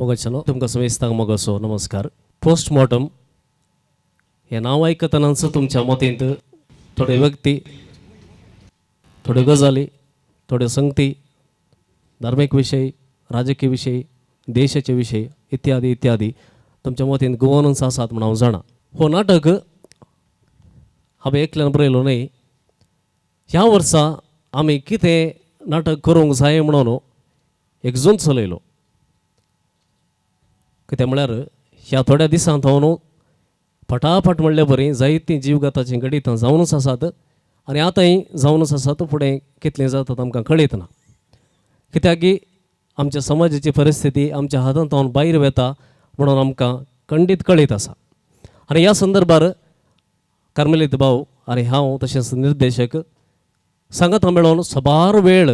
मोगाचें तुमकां समेस्तांक मोगाचो नमस्कार. पोस्टमॉर्टम हें नांव आयकतनाच तुमच्या मतींत थोड्यो व्यक्ती, थोड्यो गजाली, थोड्यो संगती, धार्मीक विशय, राजकीय विशय, देशाचे विशय इत्यादी इत्यादी तुमच्या मतींत गोवनूच आसात म्हूण हांव जाणा. हो नाटक हांवें एकल्यान बरयलो न्हय. ह्या वर्सा आमी कितें नाटक करूंक जाय म्हणून एक झूंज चलयलो. कितें म्हळ्यार ह्या थोड्या दिसांत हांव फटाफट म्हणले बरी जायतीं जिवघाताचीं घडितां जावनूच आसात आनी आतांय जावनूच आसात. फुडें कितलें जातात आमकां कळयत ना, कित्याक की आमच्या समाजाची परिस्थिती आमच्या हातांत भायर वता म्हणून आमकां खंडीत कळयत आसा. आनी ह्या संदर्भार कार्मेलीत भाव आनी हांव तशेंच निर्देशक सांगात मेळोवन सबार वेळ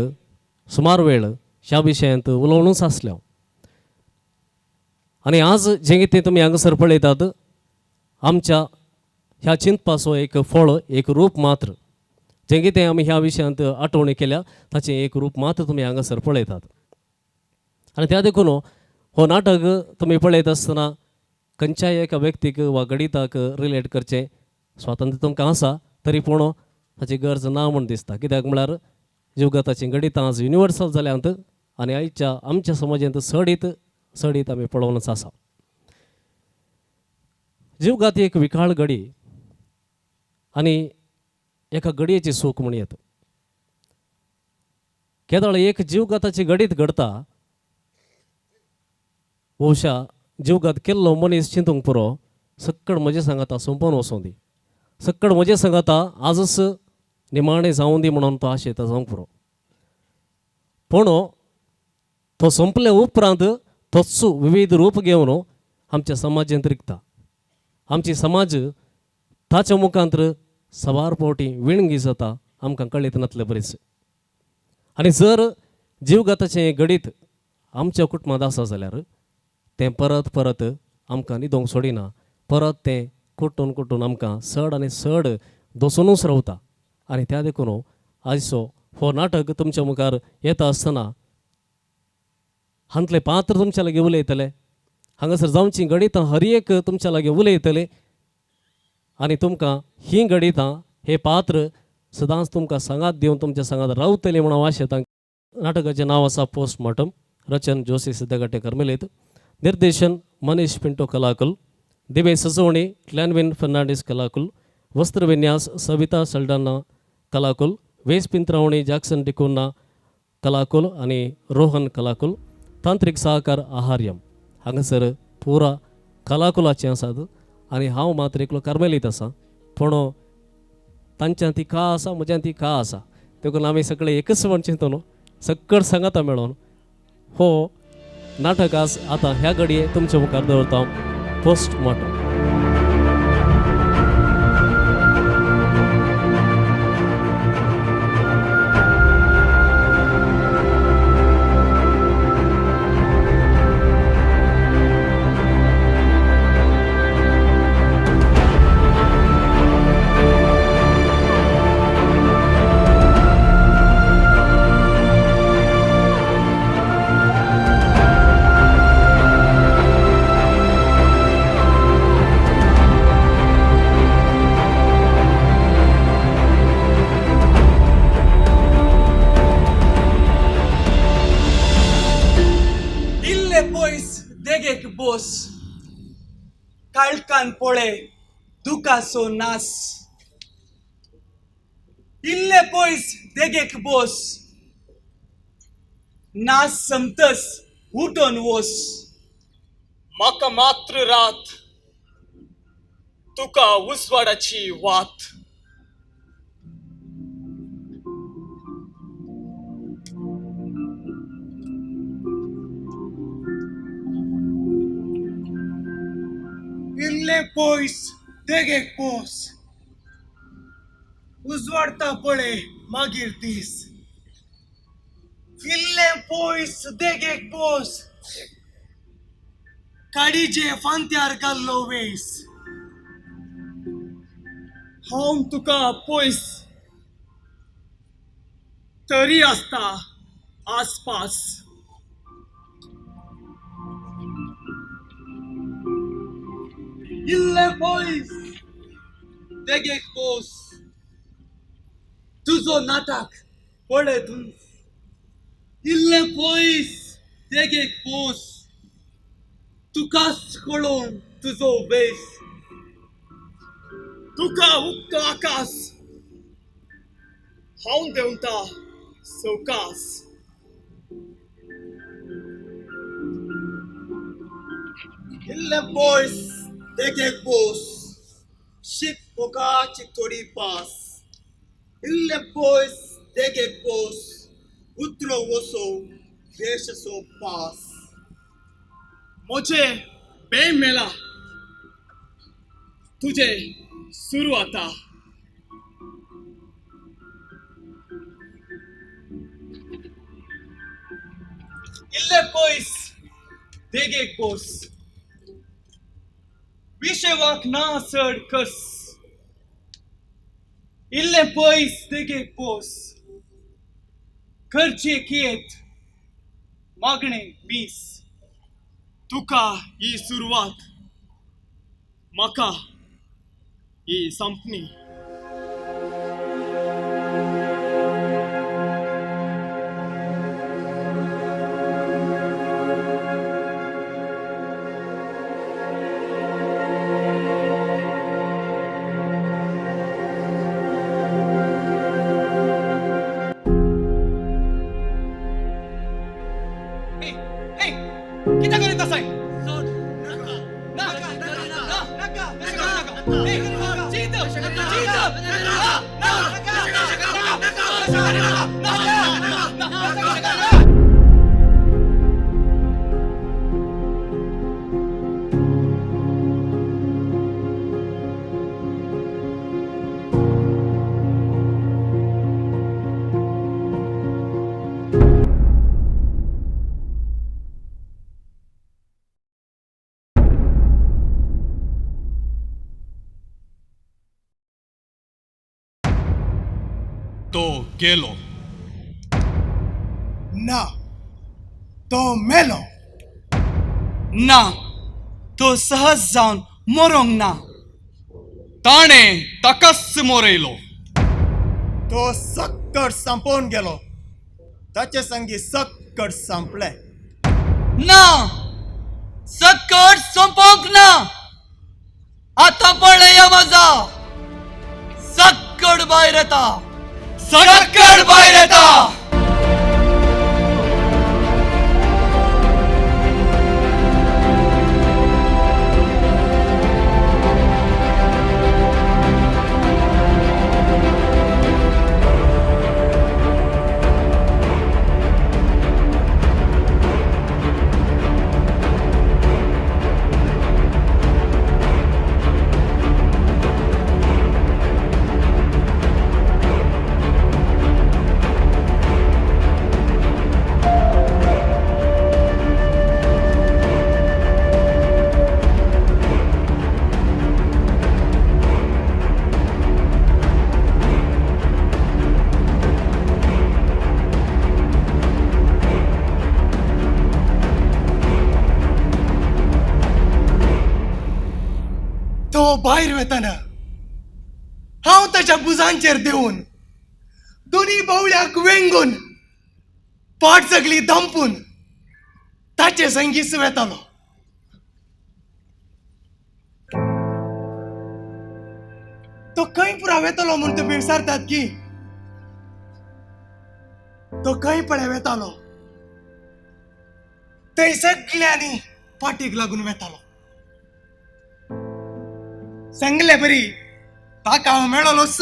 सुमार वेळ ह्या विशयांत उलोवनूच आसले हांव. आनी आज जें कितें तुमी हांगासर पळयतात आमच्या ह्या चिंतपाचो एक फळ, एक रूप मात्र, जें कितें आमी ह्या विशयांत आठवणी केल्या ताचें एक रूप मात्र तुमी हांगासर पळयतात. आनी त्या देखून हो नाटक तुमी पळयत आसतना खंयच्याय एका व्यक्तीक वा गणिताक रिलेट करचें स्वातंत्र्य तुमकां आसा, तरी पूण ताची गरज ना म्हूण दिसता. कित्याक म्हळ्यार जिवघाताचीं गणितां आज युनिवर्सल जाल्यांत आनी आयच्या आमच्या समाजांत चडीत चडीत आमी पळोवनच आसा. जिवघात ही एक विकाळ घडी आनी एका घडयेची सूख म्हण येता. केदळ एक जिवघाताची घडीत घडता, बहुशा जिवघात केल्लो मनीस चिंतूंक पुरो, सक्कड म्हजे सांगाता सोंपोवन वचों दी, सक्कड म्हजे सांगाता आजच निमाणें जावं दी म्हणून तो आशेता जावंक पुरो. पूण तो सोंपले उपरांत तोच विविध रूप घेवन आमच्या समाजांत रिगता. आमची समाज ताच्या मुखांत सवार फावटी विणगी जाता, आमकां कळीत नातले बरीच. आनी जर जिवघाताचें घडीत आमच्या कुटुंबांत आसा जाल्यार तें परत परत आमकां न्हिदोंक सोडिना, परत तें कुटून कुटून आमकां चड आनी चड दसुनूच रावता. आनी त्या देखून आयचो हो नाटक तुमच्या मुखार येता आसतना हांतले पात्र तुमच्या लागीं उलयतले, हांगासर जावचीं गणितां हर एक तुमच्या लागीं उलयतले आनी तुमकां हीं गणितां हे पात्र सदांच तुमकां सांगात दिवन तुमच्या सांगात रावतले म्हणून हांव आशेतां. नाटकाचें नांव आसा पोस्टमॉर्टम. रचन जोशी सिद्धघाटे कर्मेलीत, निर्देशन मनीष पिंटो कलाकुल, दिवे सजवणी क्लॅनविन फर्नांडीस कलाकुल, वस्त्रविन्यास सविता सल्डाना कलाकुल, वेस पिंत्रावणी जॅक्सन डिकोन्ना कलाकुल आनी रोहन कलाकुल, तांत्रीक सहकार आहार्यम. हांगासर पुरा कलाकुलाचें आसात आनी हांव मात्र एकलो कार्मेलीत आसा, पूण तांच्यान ती का आसा, म्हज्यान ती का आसा, देखून आमी सगळे एकच म्हण चिंतून न्हू सक्कड सांगाता मेळोन हो नाटक आज आतां ह्या घडये तुमच्या मुखार दवरता, पोस्टमॉर्टम. इल्ले पयस देगेक बोस, काळखान पळय दुखाचो नास. इल्ले पयस देगेक बोस, नास समतस उठोन वोस. म्हाका मात्र रात, तुका उजवाडाची वात. इल्ले पयस देगेक बोस, उजवाडता पळय मागीर दीस. इल्ले पयस देगेक बोस, काडीचे फांत्यार घाल्लो वेस. हांव तुका पयस तरी आसता आसपास. इल्लें पयस देगेक पोस, तुजो नाटक पळय तूं. इल्लें पयस देगेक पोस, तुकाच कळोवन तुजो वेस. तुका उक्तो आकाश, हांव देंवता सवकास. इल्लें पयस देगेक पोस, शीक मोगाची थोडी पास. इल्लें पयस देगेक पोस, उतरो वसो देशाचो पास. म्हजें बें मेला, तुजें सुरू आतां. इल्लें पयस देगेक पोस, विशेवाक ना चड कस. इल्लें पयस देगेक पोस, करचे कियेत मागणें मीस. तुका ही सुरवात, म्हाका ही संपणी. Hey, hey, कितें करीत आसाय? सोड, नाका, ना, नाका, ना, नाका, अशें करूं नाका. Hey, चीत, चीत, ना, ना, अशें करूं नाका, अशें करूं नाका, ना, ना, ना, अशें करूं नाका. तो गेलो. ना, तो मेलो. ना, तो सहज जावन मरोंक ना. ताणें ताकाच मोरयलो. तो सक्कड संपोवन गेलो, ताचे संगी सक्कड संपलें. ना, सकट सोंपोवंक ना. आतां पळया मजा, सक्कड भायर येता, सक्कड भायर येता. तो भायर वेताना हांव ताच्या भुजांचेर देंवून दोनी बावळ्याक वेंगून पाट सगळी दंपून ताचे संगीस वेतालो. तो खंय पुरा वेतालो म्हूण तुमी विचारतात की तो खंय पळय वेतालो, थंय सगळ्यांनी पाटीक लागून वेतालो. सांगले बरी ताका हांव मेळलोच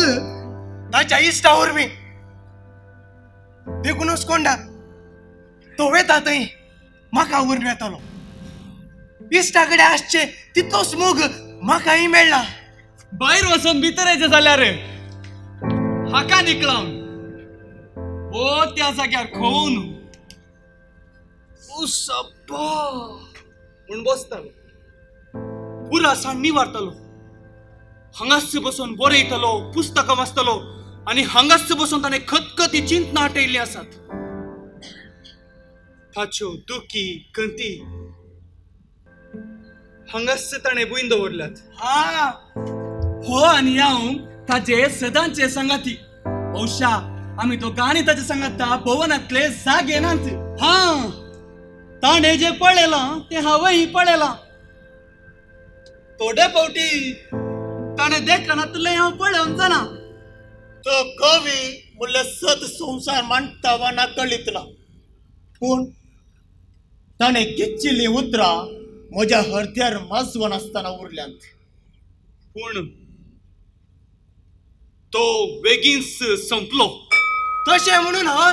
ताच्या इश्टा वरवीं. देखूनच कोंडा तो वेता थंय म्हाका व्हरून वेतालो. इश्टा कडेन आसचे तितलोच मोग म्हाकाय मेळ्ळा. भायर वचून भितर येयचें जाल्यार हाका निकळावन ओ त्या जाग्यार खोवन सब्बा म्हूण बसतालो. पुरा साण निवारतालो. हांगाच बसून बरयतालो, पुस्तकां वाचतालो आनी हांगाच बसून ताणें खतखती चिंतना आटयल्लीं आसात. ताच्यो दुखी खंती हांगाच ताणें भूंय दवरल्यात. हा, हो आनी हांव ताजे सदांचे सांगाती. औशा आमी दोगांनी ताजे सांगाता भवनांतले जागे नात. हा, ताणें जें पळयलां तें हांवूय पळयलां. थोडे फावटी ताणें देखनातलें हांव पळोवंक जाणा. तो कवी म्हणल्यार सत संवसार मांडटा वा ना कळीत ना, पूण ताणें घेतिल्लीं उतरां म्हज्या हरद्यार माजवन आसतना उरल्यांत. पूण तो बेगीनच संपलो. तशें म्हणून हा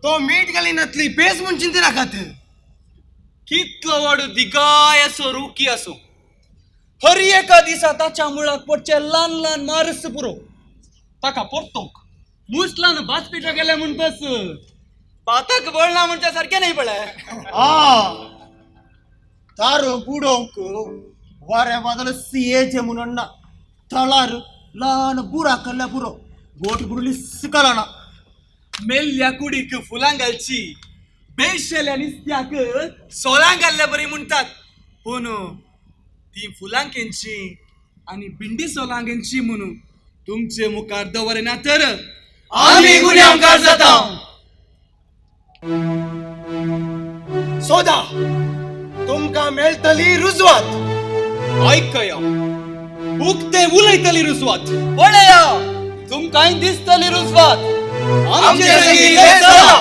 तो मीठ घालिनातली पेज म्हूण चिंती नाकात. कितलो वाडू दिगाय असो रुकी असो, हर एका दिसा ताच्या मुळाक पडचे ल्हान ल्हान मारस पुरो ताका परतोंक. मुसलान बासपीठा गेले म्हणटस भाताक वळना म्हणच्या सारकें न्हय पळय. आ तारो बुडोवंक वाऱ्या वादळ सियेचे म्हणून ना, थळार ल्हान बुराक घाल्ल्या पुरो, बोट बुडली सुकलना. मेल्ल्या कुडीक फुलां घालची, बेशेल्या नुस्त्याक सोलां घाल्ल्या बरी म्हणटात. पूण ती फुलां केंची आनी भिंडी सोलां केंची म्हणून तुमचे मुखार दवरिना तर आमी गुन्यांवकार जाता. सोदा तुमकां मेळटली रुजवात. आयकया, उक्ते उलयतली रुजवात. पळया तुमकांय दिसतली रुजवात. आमचे संगी चला,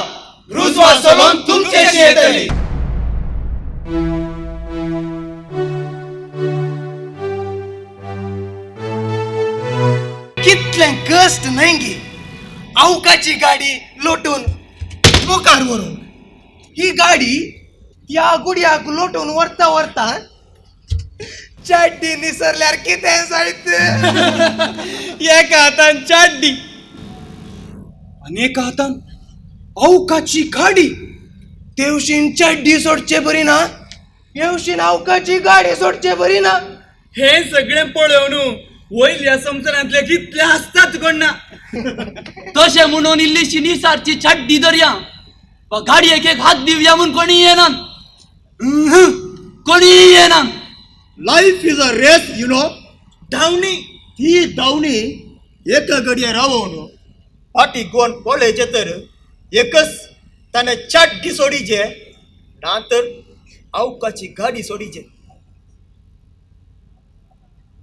रुजवात चलोवन तुमचेशी येतली. कितलें कश्ट न्हय गी आवकाची गाडी लोटून मुखार व्हरूंक. ही गाडी त्या गुडयाक लोटून व्हरता व्हरता चाड्डी निसरल्यार कितें जायत. एका हातान चाड्डी आनी एका हातान अवकाची गाडी. तेवशीन चाड्डी सोडचे बरी ना, हेवशीन आवकाची गाडी सोडचे बरी ना. हे सगळें पळोवन वयल्या संवसारांतले कितले हांसतात कोण ना. तशें म्हणून इल्लीशी निसारची चाड्डी धरया वा गाडयेक एक हात दिवया म्हूण कोणी येना, कोणी येना. Life is a race you know. धांवणी ही धांवणी एका घडये रावोवन फाटी गोवन पळयचें तर एकच ताणें चाड्डी सोडीचे ना तर आवकाची गाडी सोडीचे.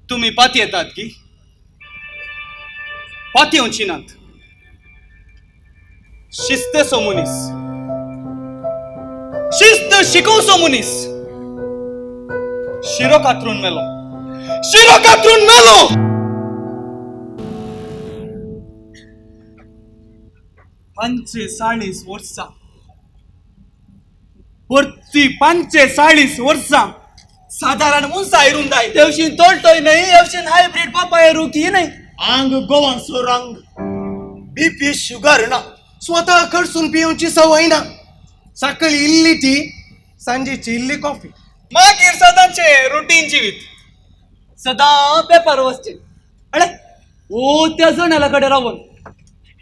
तुमी पातयेतात की पातयेवची नात. शिस्तसो मनीस, शिस्त शिकोवचो मनीस शिरो कातरून मेलो, शिरो कातरून मेलो. 45 वर्सां, परती 45 वर्सां सादारण उंचाय रुंदाय. तेवशीन तोलटोय न्हय, हेवशीन हायब्रीड पापाय रुकी न्हय. आंग गोवांचो रंग, बीपी शुगर ना, स्वता कडसून पिवची सवय ना. सकाळी इल्ली टी, सांजेची इल्ली कॉफी. मागीर सदांचे रुटीन जिवीत. सदां पेपर वाचचे. अळे ओ त्या जनेला कडेन रावन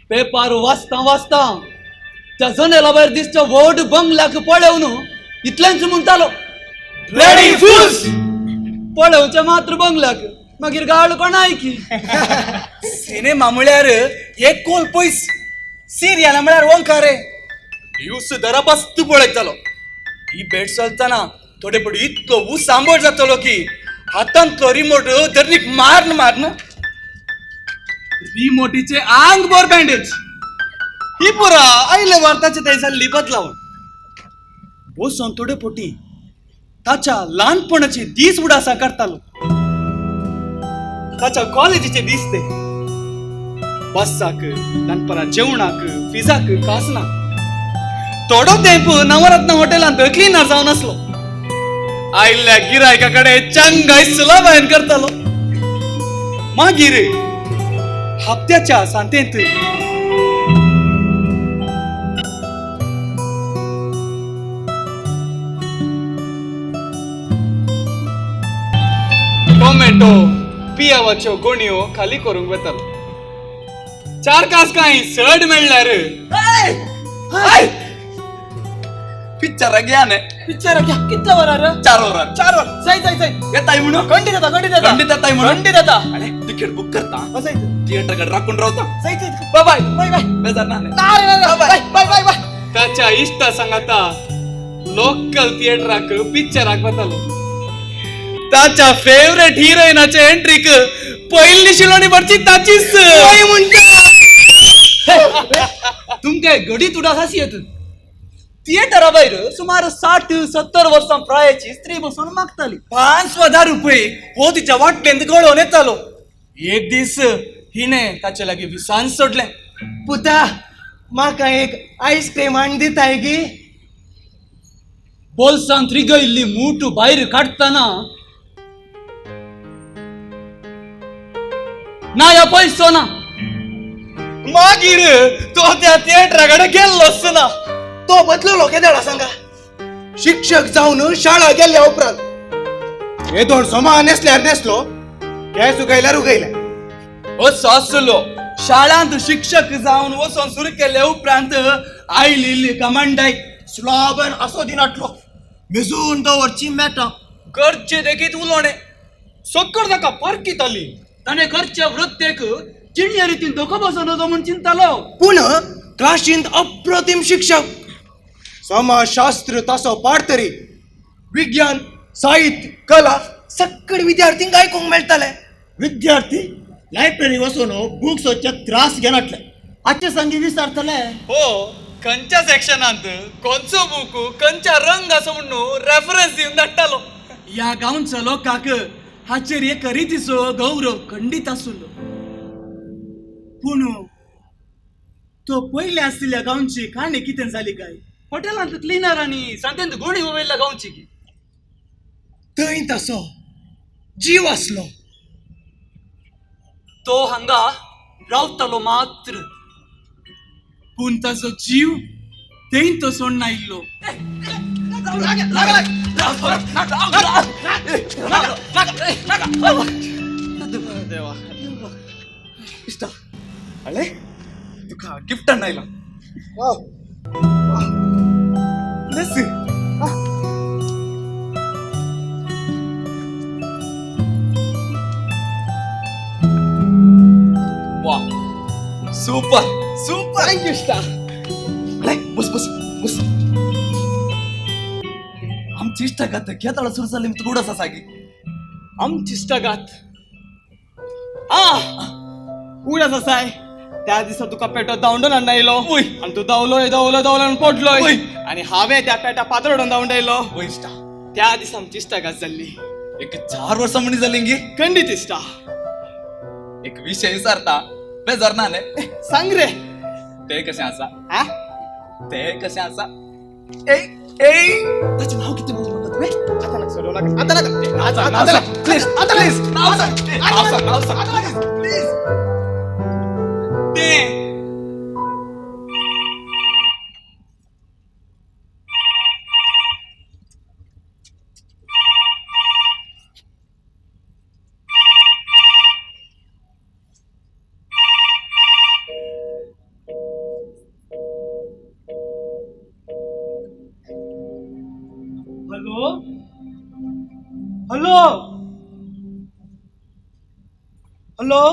पेपर वाचता वाचता त्या जनेला भायर दिसच्या व्हड बंगल्याक पळोवन इतलेंच म्हणटालो, ब्लडी फूल्स. पळोवचें मात्र बंगल्याक, मागीर गाळ कोणाय की. सिनेमा म्हळ्यार एक कोल पयस, सिरियल म्हळ्यार ओंकारे. दिवस दराबास्त पळयतालो. ही बेट चलतना थोडे पड इतलो उसांबळ जातलो की हातांतलो रिमोट धरणीक माਰਨ माਰਨ रिमोटीचे आंग भर बँडेज. ही पुरा आयले वार्ताचे थंय जाल्ली बदलावण. बसून थोडे पोटी ताच्या ल्हानपणाचे दीस उडासा काडटालो. ताच्या कॉलेजीचे दीस ते बसाक, दनपरां जेवणाक, फिजाक कास ना. थोडो तेंप नवरत्न हॉटेलांत क्लिनर जावन आसलो. आयिल्ल्या गिरायका कडेन चंगाय सुलाबायन करतालो. मागीर हप्त्याच्या सांतेंत टोमॅटो पियावाच्यो गोणयो खाली करूंक वेतालो. 4 कास कांय सड मेळ्ळ्यार पिक्चराक या न्ही. पिक्चराक या. कितल्या वरार? 4 वरार. 4 वर. जाय जाय जाय. येताय म्हणून? खंडीत येता, खंडीत येता. खंडीत येताय म्हणून? खंडीत येता. अरे तिकीट बुक करता. जाय थिएटर कडे राखून रावता. जाय जाय. बाय बाय बाय बाय. बेजार ना न्ही? ना रे ना. बाय बाय बाय बाय. ताच्या इश्टा सांगाता लोकल थिएटराक पिक्चराक वतालो. ताच्या फेवरेट हिरोईनाच्या एंट्रीक पयली शिलोणी भरची ताचीच. तुमकां घडीत उडास आसी येत. थिएटरा भायर सुमार 60-70 वर्सां प्रायेची स्त्री बसून मागताली. 5,000 रुपये हो तिच्या वाटलेंत गळोवन येतालो. एक दीस हिणें ताचे लागीं विसान सोडलें. पुता म्हाका एक आयस्क्रीम हाडून दिताय गी? बोल्सांत रिगयल्ली मूठ भायर काडटना ना ह्या पयसो ना. मागीर तो त्या थिएटरा कडेन गेल्लोच ना. तो बदललो केदळा सांगा. शिक्षक जावन शाळा गेल्ल्या उपरांत येदोळ सोमा नेसल्यार नेसलो, केंस उगयल्यार उगयले. असो आसलो शाळांत शिक्षक जावन वचोन सुरू केले उपरांत आयली कमांडाय. स्लॉबन असो दिनाटलो मेजून दवरची मेटां. गरजे लेगीत उलोवणें सक्कर ताका पारखिताली. ताणें घरच्या वृत्तेक जिण्या रितीन धोको बसोवन नजो म्हूण चिंतालो. पूण क्लासींत अप्रतिम शिक्षक, समाजशास्त्र तासो पाठ तरी, विज्ञान, साहित्य, कला सगळे विद्यार्थींक आयकूंक मेळटाले. विद्यार्थी लायब्ररी वचून बुक्सचे त्रास घेनाटले. आजचे संगी विचारतले हो खंयच्या सेक्शनांत खंयचो बूक खंयच्या रंग असो म्हणून रेफरन्स दिवन धाडटालो. ह्या गांवच्या लोकांक हाचेर एक रितीचो गौरव खंडीत आसलो. पूण तो पयले आशिल्ल्या गांवची काणी कितें जाली काय? हॉटेलांत क्लिनर आनी सांतेंत गोणी वयल्या गांवची थंय तसो जीव आसलो. तो हांगा रावतालो मात्र, पूण ताचो जीव थंय तो सोडना आयिल्लो. इश्टा अळे तुका गिफ्ट हाडून आयला. वा सुपर सुपर. Thank you इश्टा. अळे बस बस बस. आमची इश्टागात केदाळा सुरू जाली तुका उडास आसा की? आमची इश्टागात आ उडास आसाय. त्या दिसा तुका पेटो धांवडून हाडून आयलो आनी तूं धांवलोय धांवलो धांवलो आनी पडलोय आनी हांवें त्या पेटा पातळून धांवून आयलो. इश्टा त्या दिसा आमची इश्टागात जाल्ली. एक 4 वर्सां म्हणी जाली गी? खंडीत इश्टा. एक विशय विचारता बेजार ना न्ही? सांग रे. ते कशें आसा? आ ते कशें आसा? ए ए ताचें नांव कितें म्हणलें म्हाका तुवें? आतां नाका सोडूं नाका. आतां नाका. नाव सांग प्लीज प्लीज. नाव सांग नाव सांग नाव सांग प्लीज प्लीज. ते हॅलो हॅलो हॅलो.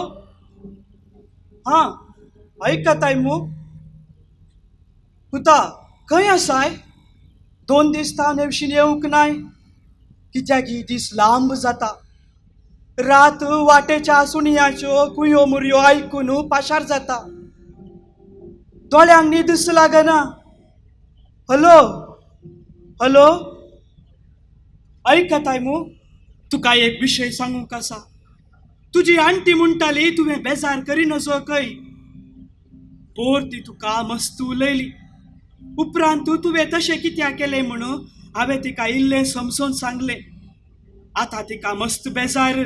हां आयकताय मू? पुता खंय आसाय? 2 दीस तावन हे विशीं येवंक नाय. कित्याक ही दीस लांब जाता. रात वाटेच्या सुणयाच्यो कुयो मुरयो आयकून पाशार जाता. दोळ्यांक न्हीद लागना. हॅलो हॅलो आयकताय मू? तुका एक विशय सांगूंक आसा. तुजी आंटी म्हणटाली तुवें बेजार करिनसो खंय. पोर ती तुका मस्त उलयली. उपरांत तुवें तशें कित्याक केलें म्हणून हांवें तिका इल्लें समजून सांगलें. आतां तिका मस्त बेजार.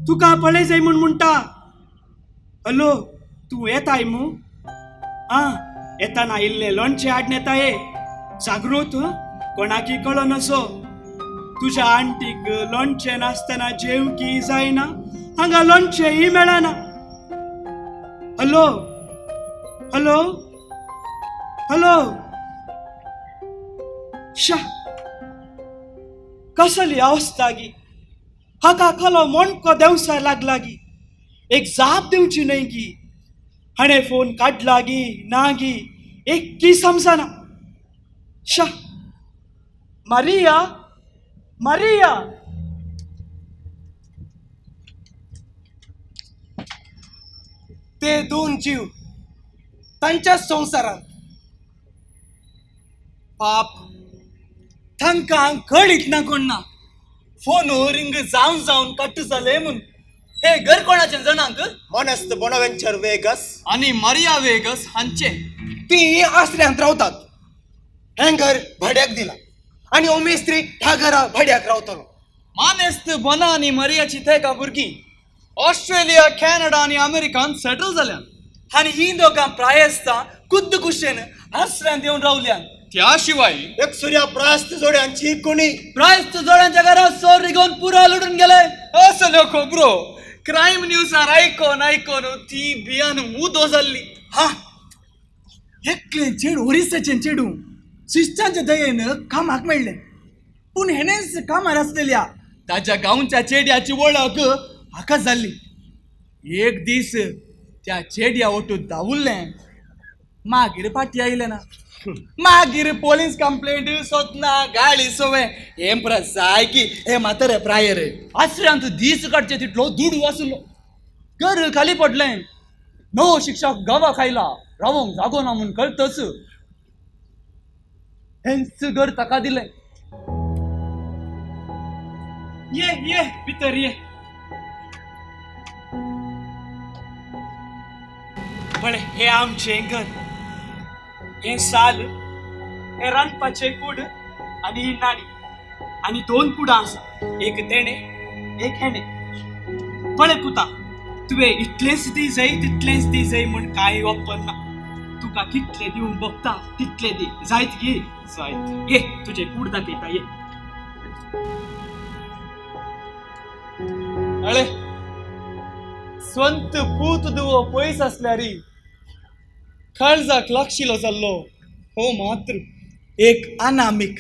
तुका पळय जाय म्हूण म्हणटा. हॅलो तूं येताय मू? आं येताना इल्लें लोणचें हाडून येताय. जागृत कोणाकी कळनसो. तुज्या आंटीक लोणचें नासतना जेवंकी जायना. हांगा लोणचेंय मेळना. Hello hello hello. शा कसली अवस्था गी, हाका खालो मोणको देंवसार लागला गी, एक जाप दिवची न्हय गी, हाणें फोन काडला गी ना गी एक की समजना. शा मारिया मारिया. ते दोन जीव तांच्याच संवसारांत. पाप तांकां कळीत ना कोण ना, फोन रिंग जावन जावन कट जाले म्हूण. हे घर कोणाचें जाणांक? मानेस्त बोनावेंचर वेगस आनी मारिया वेगस हांचे. ती आसऱ्यांत रावतात. हें घर भाड्याक दिला आनी हो मेस्त्री ह्या घरा भाड्याक रावतलो. मानेस्त बोना आनी मारियाची तेगां भुरगीं ऑस्ट्रेलिया, कॅनडा आनी अमेरिकान सेटल जाल्यान. आनी ही दोगां प्रायस्तां खुद्द कुशेन आसऱ्यांत येवन रावल्यान. त्या शिवाय एक सुर्या प्रायस्त जोड्यांची कोणी प्रायस्त जोड्यांच्या घरात सोर रिगोवन पुरा लुटून गेले. असल्यो खबरो क्रायम न्यूजार आयकोन आयकोन ती बियान मुदो जाल्ली. हा एकलें चेडूं ओरिसाचें चेडूं शिश्टांच्या दयेन कामाक मेळ्ळें, पूण हेणेंच कामार आसलेल्या ताच्या गांवच्या चेड्याची वळख हाका जाल्ली. एक दीस त्या चेड्या ओटू धांवुल्लें, मागीर फाटी आयलें ना. मागीर पोलीस कंप्लेंट सोदना गाळी सोवे हें पुरा जायकी हे म्हातारे प्रायर. आसऱ्यांत दीस काडचे तितलो दुडू आसलो, घर खाली पडलें, नवो शिक्षक गांवाक आयला, रावोंक जागो ना म्हूण कळतच हेंच घर ताका दिलें. ये ये भितर ये. पळय हें आमचें घर, हें साल, हें रांदपाचें कूड आनी ही नाणी, आनी दोन कुडां आसा, एक तेणें एक हेणें. पळय पुता, तुवें इतलेंच दी जाय तितलेंच दी जाय म्हूण कांय वापरना, तुका कितलें दिवंक भोगता तितलें दी. जायत गे? जायत. ये तुजें कूड दाखयता ये. अळे स्वंत पूत दुवो पयस आसल्यारी काळजाक लागशिलो जाल्लो हो मात्र एक अनामीक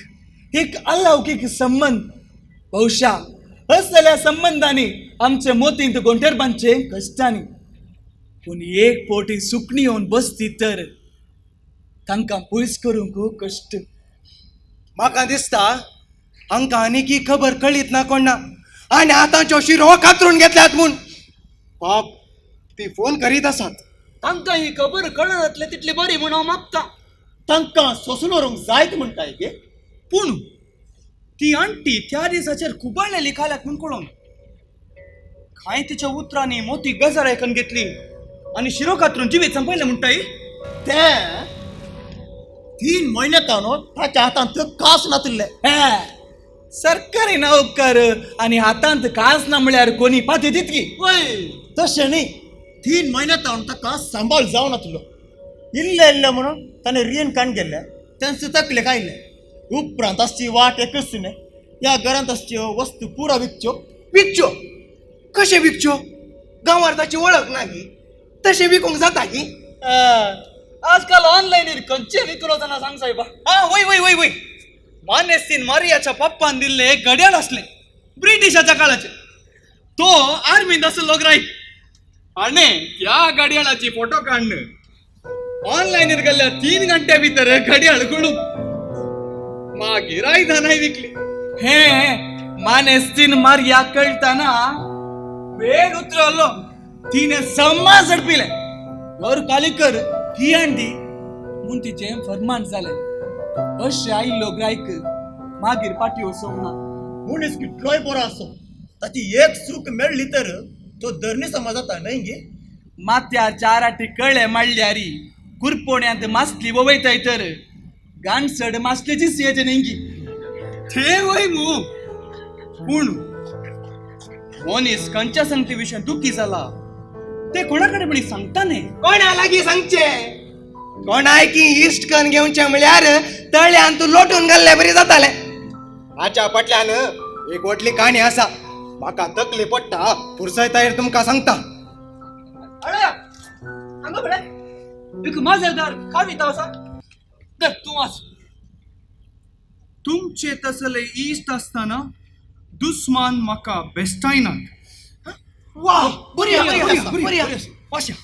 एक अलौकीक संबंद. बहुशा असल्या संबंधांनी आमचे मोतींत गोंटेर बांदचे कश्टांनी, पूण एक पोटी सुकणी येवन बसती तर तांकां पयस करूंक कश्ट. म्हाका दिसता हांकां आनीक ही खबर कळीत ना कोण ना, आनी आतांच्यो शिरो कातरून घेतल्यात म्हूण. बाप ती फोन करीत आसात. तांकां ही खबर कळनातले तितली बरी म्हूण हांव मागतां. तांकां सोसून व्हरूंक जायत म्हणटाय गे? पूण ती आंटी त्या दिसाचेर खुबाळलेली खाल्याक म्हूण कळोन कांय तिच्या उतरांनी मोती गजार आयकून घेतली आनी शिरो कातरून जिवीत संपयलें म्हणटाय. ते 3 म्हयने तावन ताच्या हातांत कास नातिल्ले. सरकारी ना उपकार आनी हातांत कास ना म्हळ्यार कोणी पाती तितकी. वय तशें न्ही, 3 म्हयने तावन ताका सांबाळ जावन नातिल्लो. इल्लें इल्लें म्हणून ताणें रीण काण गेल्लें, तेंच तकलेक आयलें. उपरांत आसची वाट एकच न्ही, ह्या घरांत आसच्यो वस्तू पुरा विकच्यो. विकच्यो? कशें विकच्यो? गांवार ताची वळख ना गी, तशें विकूंक जाता गी? आजकाल ऑनलायन खंयचे विकलो जाणा सांग साहेबा. हा वय वय वय वय मानेस्तीन मारियाच्या पप्पान दिल्लें एक घड्याळ आसलें ब्रिटिशाच्या काळाचें. तो आर्मींत आसलो ग्रायक, आनी त्या घड्याळाची फोटो काडून ऑनलायनीर गेल्ल्या 3 घंट्या भितर घड्याळ कडून मागीर आयदनांय विकली. हे मानेस्तीन मारिया कळटाना वेळ उतरलो, तिने सम्मा झडपिलें. घर खाली कर ही आंटी म्हूण तिचें फरमान जालें. अशें आयिल्लो ग्रायक मागीर फाटी वचोंक ना. मनीस कितलोय बरो आसूं, ताची एक चूक मेळ्ळी तर तो धरणी समज जाता न्हय गे? माथ्यार 4 आटी कळे माडल्यारी कुरपोण्यांत मासली वयताय तर गांडसड मासलेची येचे न्हय गी? ते वय मू, पूण मनीस खंयच्या संगती विशय दुखी जाला ते कोणा कडेन म्हणी सांगता न्ही. कोणा लागीं सांगचें? कोणाय की इश्ट करून घेवचें म्हळ्यार तळ्यान तूं लोटून घाल्ले बरी जातालें. हाच्या फाटल्यान एक व्हडली काणी आसा, म्हाका तकली पडटा पुरसयतायर तुमकां सांगता. अळे हांगा पळय एक मजेदार कविता आसा, धर तूं वाच. तुमचे तसले इश्ट आसतना दुस्मान म्हाका बेस्टायनात. वा, बरी आसा, बरी आसा. वाश्या.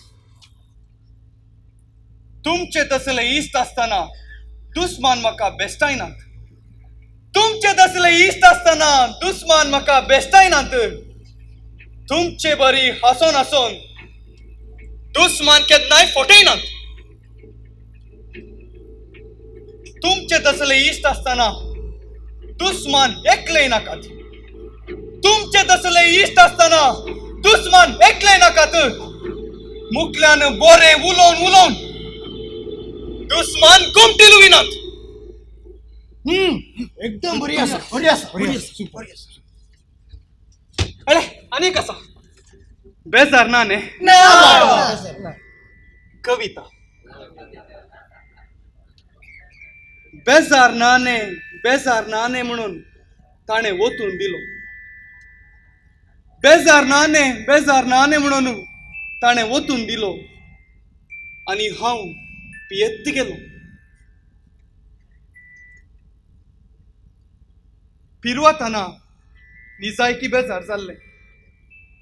तुमचे तसले इश्ट आसतना दुस्मान म्हाका बेस्टायनात. तुमचे तसले इश्ट आसतना दुस्मान म्हाका बेस्टायनात. तुमचे बरी हांसोन हांसोन दुस्मान केन्नाय फटयनात. तुमचे तसले इश्ट आसतना दुस्मान एकले नाकात. तुमचे तसले इश्ट आसतना दुस्मान एकले नाकात. मुखल्यान बोरे उलोवन उलोवन दुस्मान गोमटी लुविनात. एकदम बरी आसा, बरी आसा, बरी आसा, बरी आसा. अरे आनीक आसा, बेजार ना न्ही? ना. कविता. बेजार ना न्ही, बेजार ना न्ही म्हणून ताणें वतून दिलो. बेजार ना न्ही, बेजार ना न्ही म्हणून ताणें वतून दिलो आनी हांव पियेत गेलो. पिरवतना निजायकी बेजार जाल्लें.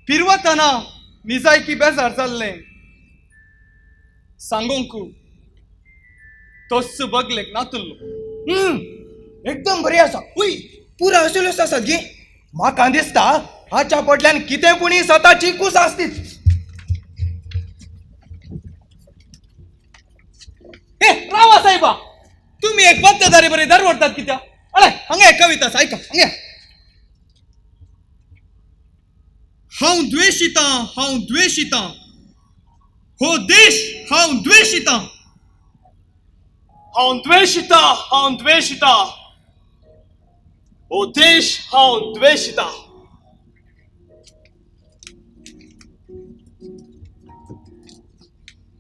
पिरवतना निजायकी बेजार जाल्लें. सांगोंक तोच बगलेक नातुल्लो. एकदम बरी आसा. उय, पुरा असल्योच आसात गे. म्हाका दिसता हाच्या फाटल्यान कितें पुणी सताची कूस आसतीत. हे रावा साहेबा, तुम्ही एक पत्तेदारी बरी दरवडतात कित्या? अरे हांगा एक कविता आसा, आयका हांगा. हांव द्वेशितां, हांव द्वेशितां हो देश, हांव द्वेशितां. हांव द्वेशिता, हांव द्वेशिता हो देश, हांव द्वेशिता.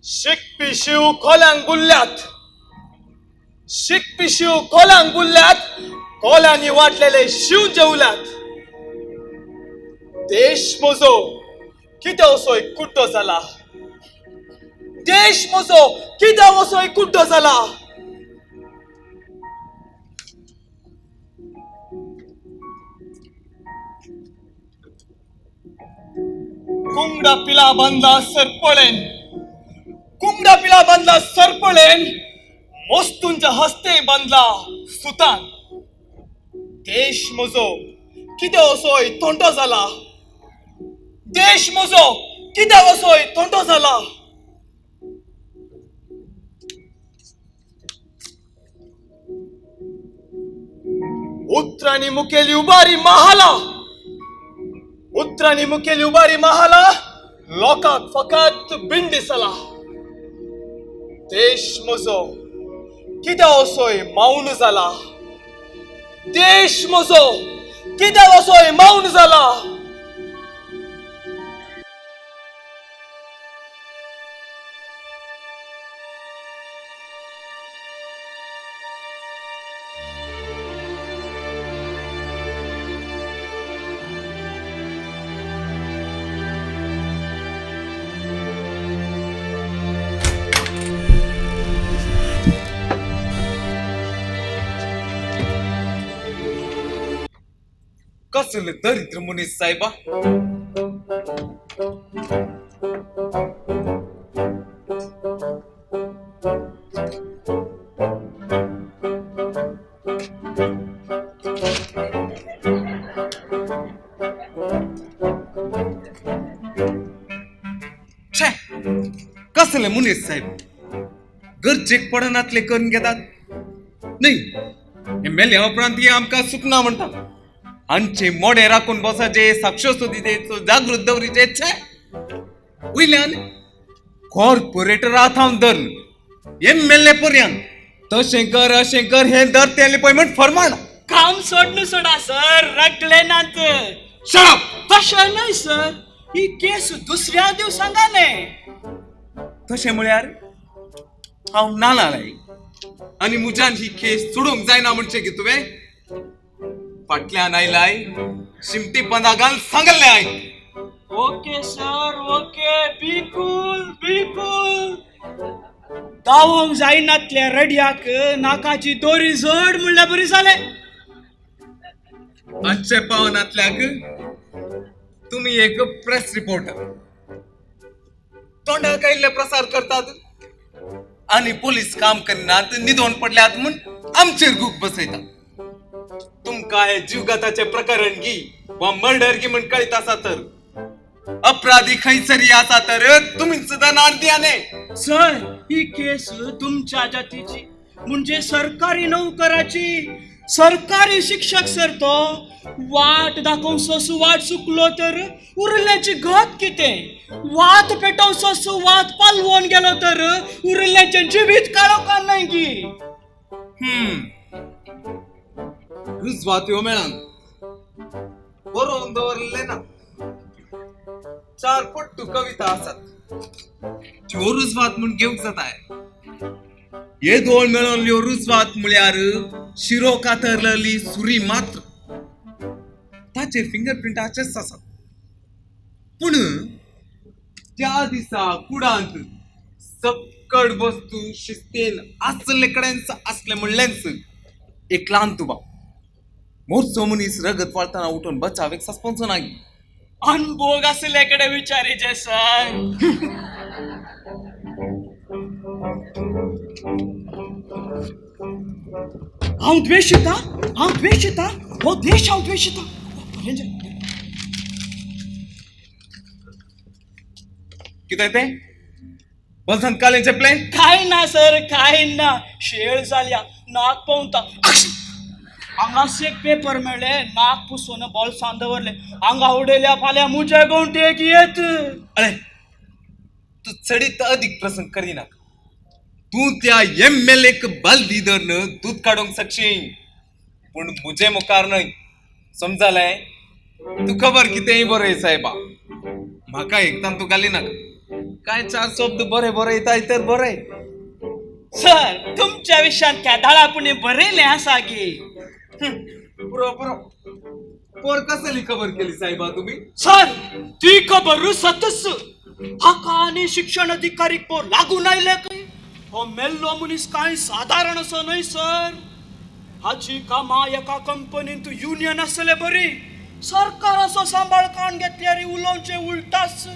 शिकपी शिव कोल्यांक बुल्ल्यात, शिकपी शिव कोल्यांक बुल्ल्यात, कोल्यांनी वाटलेले शिव जेवल्यात. देश म्हजो कितें असोय कुड्डो जाला, देश म्हजो कितें असोय कुड्डो जाला. कुंगडा पिला बांदला सरपळेन, कुंगडा पिला बांदला सरपळेन, मोस्तूंच्या हस्ते बांदला सुतान. देश म्हजो कितें असोय तोंडो जाला, देश म्हजो कितें असोय तोंडो जाला. उतरांनी मुखेली उबारी महाला, उतरांनी मुखेली उबारी महाला, लोकांक फकत बिंडी सला. देश म्हजो कितें असोय मौन जाला, देश म्हजो कितें असोय मौन जाला. कसले दरिद्र मनीस साहेबा. छे, कसले मनीस साहेब, गरजेक पडनातले करून घेतात. नाही हे मेल्या उपरांत हे आमकां सुकना म्हणटा. आमचे मोडे राखून बसाचे, साक्ष सोदीचे, जागृत दवरीचे. छे, वयल्यान कॉर्पोरेटरा थावन धरून एम एल ए पर्यंत तशें कर अशें कर हें दर तें पळय म्हण फरमाण. काम सोडून सोडा सर, रटले नात. Shut up. तशें न्हय सर, ही केस दुसऱ्या दिवसांगा न्हय. तशें म्हळ्यार हांव नालाय आनी म्हज्यान ही केस सोडूंक जायना म्हणचें की तुवें फाटल्यान आयलाय शिमटी पंदा घाल सांगल्लें हांवें. ओके सर, ओके, बिलकुल बिलकुल. दावोंक जायनातल्या रडयाक नाकाची दोरी जड म्हणल्यार बरी जालें. आजचे पावनातल्याक तुम्ही एक प्रेस रिपोर्टर तोंडाक आयिल्ले प्रसार करतात आणि पोलीस काम करिनात, निदोन पडल्यात म्हूण आमचेर गूक बसयतात. तुमकां हे जीवघाताचे प्रकरण गी वा मर्डर गी म्हण कळीत आसा तर अपराधी खंयसरी आसा तर तुमी सुद्दां नार दिया न्ही. सर, ही केस तुमच्या जातीची म्हणजे सरकारी नोकराची. सरकारी शिक्षक सर तो वाट दाखोवचो वाट चुकलो तर उरल्याची गत कितें? वात पेटोवचो वात पालवोन गेलो तर उरल्याचें जिवीत काळोखान न्हय गी? रुजवात ह्यो मेळन बरोवन दवरलें ना. चार पट्टू कविता आसात त्यो रुजवात म्हूण घेवंक जाताय. हे दोन मेळोन रुजवात म्हळ्यार शिरो कातरलेली सुरी मात्र. ताचेर फिंगरप्रिंट आचेच आसात. पूण त्या दिसा कुडांत सक्कड वस्तू शिस्तेन आसले कडेन आसले म्हणलेंच एक ल्हान तुबा मोरचो मनीस रगत वाळतना उठून बचावेक सस्पोन्सो ना. अनभोग आसले कडेन विचारीचे सर. हांव द्वेशिता, हांव द्वेशिता, हो देश हांव द्वेशिता. कितें तें बलसान कालें चेपलें? काय ना सर, काय ना. शेळ जाल्या, नाक पोंवता. हांगास एक पेपर मेळ्ळे, नाक पुसून बोल्सान दवरले. हांगा उडयल्या, फाल्यां मुजे गोंटेक येत. अरे तूं चडीत अदीक प्रसंग करिनाका. तूं त्या एम एल एक बालदी धरून दूद काडूंक शकशी, पूण मुजे मुखार न्हय. समजालें? तूं खबर कितेंय बरय सायबा, म्हाका एकदां तूं घाली नाका. काय चार शब्द बरे बरयताय तर बरय. सर, तुमच्या विशयान केदाळा पुणे बरयलें आसा गी. पुरो पुरो. पोर कसली खबर केली सायबा तुम्ही? सर, ती खबर सतच. हाका आनी शिक्षण अधिकारी पोर लागून आयले खंय. हो मेल्लो मनीस कांय सादारण असो न्हय सर. हाची कामां एका कंपनींत युनियन आसले बरी. सरकाराचो सांबाळ काण घेतल्यार उलोवचें उलटाच.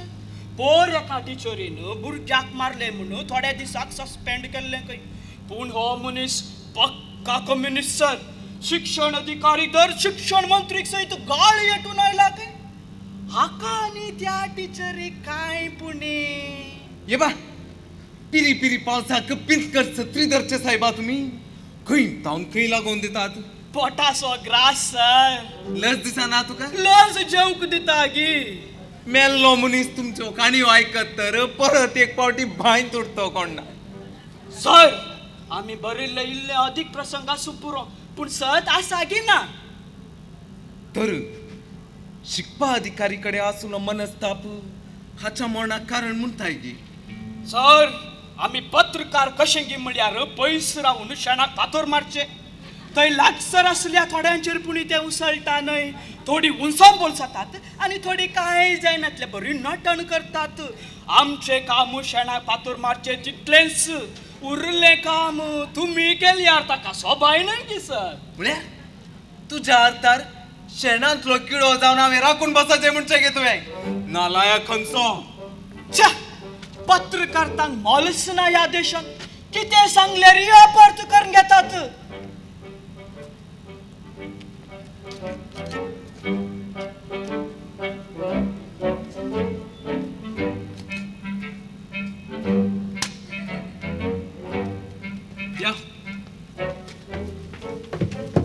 पोर एका टिचरीन भुरग्याक मारले म्हणून थोड्या दिसाक सस्पेंड केल्लें खंय. पूण हो मनीस पक्का कम्युनिस्ट सर. शिक्षण अधिकारी तर शिक्षण मंत्रीक सयत गाळी येटून आयला खंय. हाका आनी त्या टिचरीक कांय पुणी. ये बा पिरी पिरी पावसाक पिंजकर सत्री धरचे सायबा तुमी खंय तावन खंय लागोवन दितात. पोटाचो ग्रास सर. लज दिसना तुका? लज जेवंक दिता गी. मेल्लो मनीस तुमच्यो काणयो आयकत तर परत एक पावटी बांयत उरतो कोण ना. सर, आमी बरयल्ले इल्ले अधिक प्रसंग आसूं पुरो, पूण सत आसा गी ना. तर शिकपा अधिकारी कडेन आसलो मनस्ताप हाच्या मरणाक कारण म्हणटाय गी. सर, आमी पत्रकार कशें गी म्हळ्यार पयस रावन शेणाक फातर मारचे. थंय लागसर आसल्या थोड्यांचेर पुणी ते उसळटा न्हय. थोडी उंचाम बोलसातात आनी थोडी कांय जायनातले बरी नटन करतात. आमचें काम शेणाक फातर मारचें तितलेंच. उरलें काम तुमी केल्यार ताका सोबाय न्हय गी सर. म्हळ्यार तुज्या अर्थार शेणांतलो किडो जावन हांवें राखून बसाचें म्हणचें गे तुवें? नालायक खंयचो. छ्या, पत्रकारांक मोलच ना ह्या देशांत. कितें सांगल्यार अपअर्थ करून घेतात. या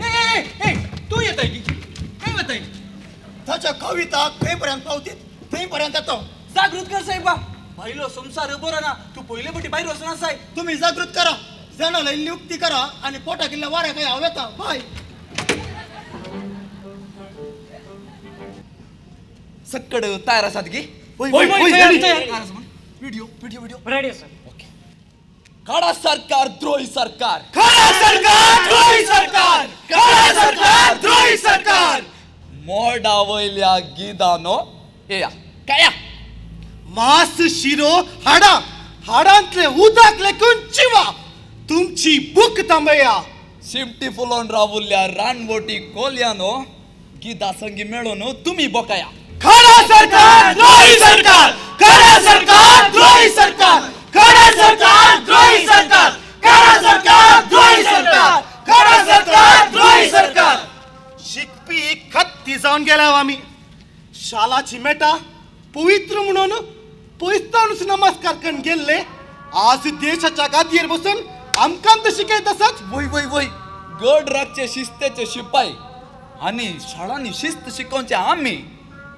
ए तूं येताय की खंय वताय? ताच्या कविता खंय पर्यंत पावतीत थंय पर्यंत येतो. जागृत कर साहेबा, भायलो संवसार बरो ना. तूं पयले पटी भायर वचना साहेब. तुम्ही जागृत करा, जाणाला इल्ली उक्ती करा आणि पोटाक इल्ल्या वाऱ्या काय हांव येता. बाय. सक्कड तयार आसात गी? होय होय, तयार तयार. Video video video ready sir. काडा सरकार द्रोही सरकार, खरा सरकार द्रोही सरकार, खरा सरकार द्रोही सरकार. मोडा वयल्या गिदानो येया काया मांस शिरो हाडा हाडांतले उदक लेखून चिवा तुमची बुक थांबया. शिमटी फुलोवन रावुल्ल्या रानवटी कोलयानो गिदा संगी मेळून तुमी बोकाया. खरा सरकार द्रोही सरकार, खरा सरकार द्रोही सरकार, खरा सरकार द्रोही सरकार, खरा सरकार द्रोही सरकार, खरा सरकार द्रोही सरकार. शिकपी खत्ती जावन गेल्या आमी. शालाची मेटा पवित्र म्हणून पयसतानूच नमस्कार करून गेल्ले आज देशाच्या गादयेर बसून आमकां तर शिकयत आसात. वय वय वय, गड राखचे शिस्तेचे शिपाय आनी शाळांनी शिस्त शिकोवचे आमी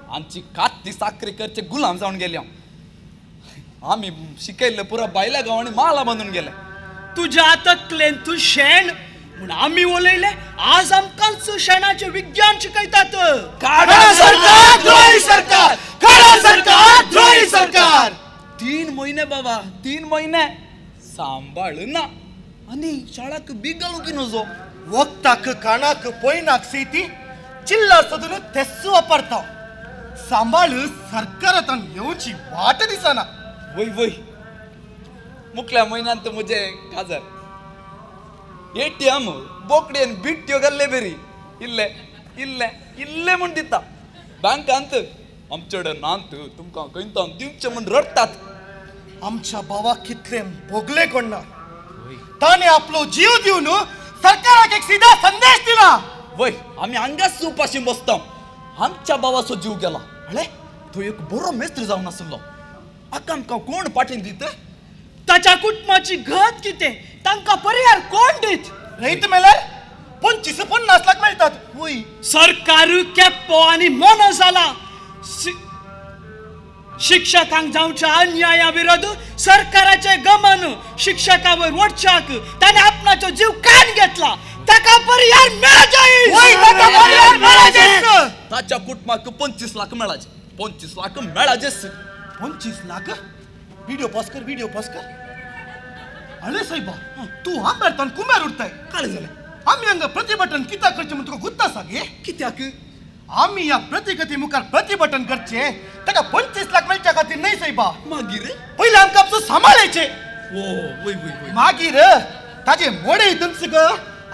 आमची काती साकरी करचे गुलाम जावन गेल्या. आमी शिकयल्ले पुरा बायल्या गांवांनी माला बांदून गेले. तुज्या तकलेन तूं शेण म्हूण आमी उलयले, आज आमकांच शेणाचें विज्ञान शिकयतात. खरा सरकार द्रोही सरकार, खरा सरकार द्रोही सरकार. 3 म्हयने बाबा, 3 म्हयने सांबाळ ना आनी शाळाक बी घालूंक नजो. वखदाक कानाक पयनाक सेती चिल्लर सदून तेस्सू वापरता. सांबाळ सरकारांत येवची वाट दिसना. वय वय, मुखल्या म्हयन्यांत म्हजें काजार. एटीएम बोकडेन बिट्ट्यो घाल्ले बरी इल्ले इल्ले इल्ले म्हूण दिता. बँकांत आमचे कडेन नात, तुमकां खंयतान दिवचे म्हूण रडटात. आमच्या भावाक कितले भोगले कोण ना, ताणें आपलो जीव दिवन सरकाराक एक सीधा संदेश दिला. वय, आमी हांगाच उपाशी बसता. आमच्या भावाचो जीव गेला. अळे, तो एक बरो मेस्त्री जावन आसलो. आतां आमकां कोण पाटीन दित? ताच्या कुटुंबाची गत कितें, तांकां परिहार कोण दीत? रयत मेल्यार 25-50 लाख मेळटात. वय, सरकार केप्पो आनी मोनो जाला. शिक्षकांक जावच्या अन्याया विरोध सरकाराचे गमन शिक्षकां वयर वडच्याक ताणें आपणाचो जीव कान घेतला. ताका परिहार मेळजाय. ताच्या कुटुंबाक 25 लाख मेळाचे. 25 लाख मेळाचेच. 25 लाख? व्हिडिओ पॉज कर, व्हिडिओ पॉज कर. अरे साहेबा, तूं आंब्यार कुंब्यार उरताय. काळे जालें. आमी हांगा प्रतिभटन कित्याक करचें म्हूण तुका गुत्त आसा गे? कित्याक? आमी ह्या प्रतिगती मुखार प्रतिभटन करचें ताका 25 लाख मेळच्या खातीर न्हय साहेबा. मागीर पयलीं आमकां आमचो सांबाळायचें. ओ वय वय वय. मागीर ताजे मोडे तुमचें ग